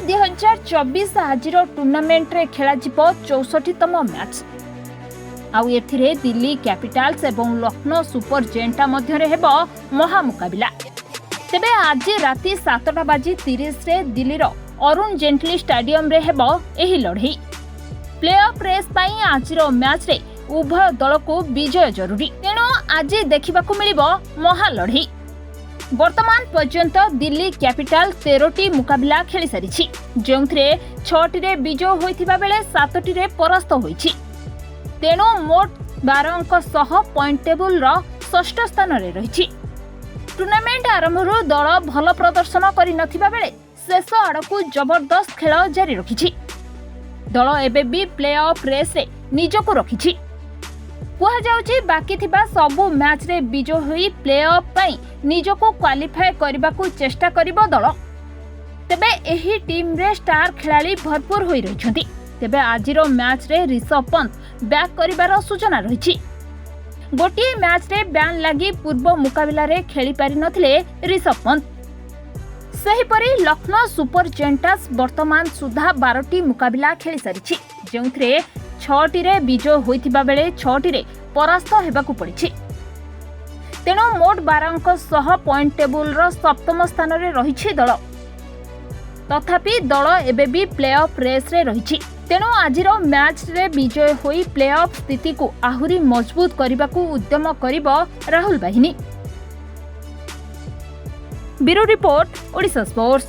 IPL 2024 ଆଜିର ଟୁର୍ଣ୍ଣାମେଣ୍ଟରେ ଖେଳାଯିବ 64ତମ ମ୍ୟାଚ୍। ଆଉ ଏଥିରେ ଦିଲ୍ଲୀ କ୍ୟାପିଟାଲ୍ସ ଏବଂ ଲକ୍ଷ୍ନୌ ସୁପର ଜେଣ୍ଟା ମଧ୍ୟରେ ହେବ ମହାମୁକାବିଲା। ତେବେ ଆଜି ରାତି 7ଟା ବାଜି 30ରେ ଦିଲ୍ଲୀର ଅରୁଣ ଜେଟଲୀ ଷ୍ଟାଡିୟମରେ ହେବ ଏହି ଲଢ଼େଇ। ପ୍ଲେ ଅଫ୍ ରେସ୍ ପାଇଁ ଆଜିର ମ୍ୟାଚ୍ରେ ଉଭୟ ଦଳକୁ ବିଜୟ ଜରୁରୀ। ତେଣୁ ଆଜି ଦେଖିବାକୁ ମିଳିବ ମହାଲଢ଼େଇ। ବର୍ତ୍ତମାନ ପର୍ଯ୍ୟନ୍ତ ଦିଲ୍ଲୀ କ୍ୟାପିଟାଲ 13ଟି ମୁକାବିଲା ଖେଳିସାରିଛି, ଯେଉଁଥିରେ ଛଅଟିରେ ବିଜୟ ହୋଇଥିବା ବେଳେ ସାତଟିରେ ପରାସ୍ତ ହୋଇଛି। ତେଣୁ ମୋଟ 12 ଅଙ୍କ ସହ ପଏଣ୍ଟ ଟେବୁଲର ଷଷ୍ଠ ସ୍ଥାନରେ ରହିଛି। ଟୁର୍ଣ୍ଣାମେଣ୍ଟ ଆରମ୍ଭରୁ ଦଳ ଭଲ ପ୍ରଦର୍ଶନ କରିନଥିବା ବେଳେ ଶେଷ ଆଡ଼କୁ ଜବରଦସ୍ତ ଖେଳ ଜାରି ରଖିଛି। ଦଳ ଏବେ ବି ପ୍ଲେ ଅଫ୍ ରେସ୍ରେ ନିଜକୁ ରଖିଛି। କୁହାଯାଉଛି, ବାକି ଥିବା ସବୁ ମ୍ୟାଚ୍ରେ ବିଜୟ ହୋଇ ପ୍ଲେ ଅଫ୍ ପାଇଁ ନିଜକୁ କ୍ୱାଲିଫାଏ କରିବାକୁ ଚେଷ୍ଟା କରିବ ଦଳ। ତେବେ ଏହି ଟିମ୍ରେ ଷ୍ଟାର ଖେଳାଳି ଭରପୁର ହୋଇ ରହିଛନ୍ତି। ତେବେ ଆଜିର ମ୍ୟାଚ୍ରେ ରିଷଭ ପନ୍ତ ବ୍ୟାକ୍ କରିବାର ସୂଚନା ରହିଛି। ଗୋଟିଏ ମ୍ୟାଚ୍ରେ ବ୍ୟାନ୍ ଲାଗି ପୂର୍ବ ମୁକାବିଲାରେ ଖେଳିପାରିନଥିଲେ ରିଷଭ ପନ୍ତ। ସେହିପରି ଲକ୍ଷ୍ନୌ ସୁପର ଜେଣ୍ଟାସ୍ ବର୍ତ୍ତମାନ ସୁଦ୍ଧା 12ଟି ମୁକାବିଲା ଖେଳିସାରିଛି, ଯେଉଁଥିରେ ଛଅଟିରେ ବିଜୟ ହୋଇଥିବା ବେଳେ ଛଅଟିରେ ପରାସ୍ତ ହେବାକୁ ପଡ଼ିଛି। ତେଣୁ ମୋଟ 12 ଅଙ୍କ ସହ ପଏଣ୍ଟ ଟେବୁଲର ସପ୍ତମ ସ୍ଥାନରେ ରହିଛି ଦଳ। ତଥାପି ଦଳ ଏବେ ବି ପ୍ଲେ ଅଫ୍ ରେସ୍ରେ ରହିଛି। ତେଣୁ ଆଜିର ମ୍ୟାଚ୍ରେ ବିଜୟ ହୋଇ ପ୍ଲେ ଅଫ୍ ସ୍ଥିତିକୁ ଆହୁରି ମଜବୁତ କରିବାକୁ ଉଦ୍ୟମ କରିବ ରାହୁଲ ବାହିନୀ। Bureau report, Odisha sports.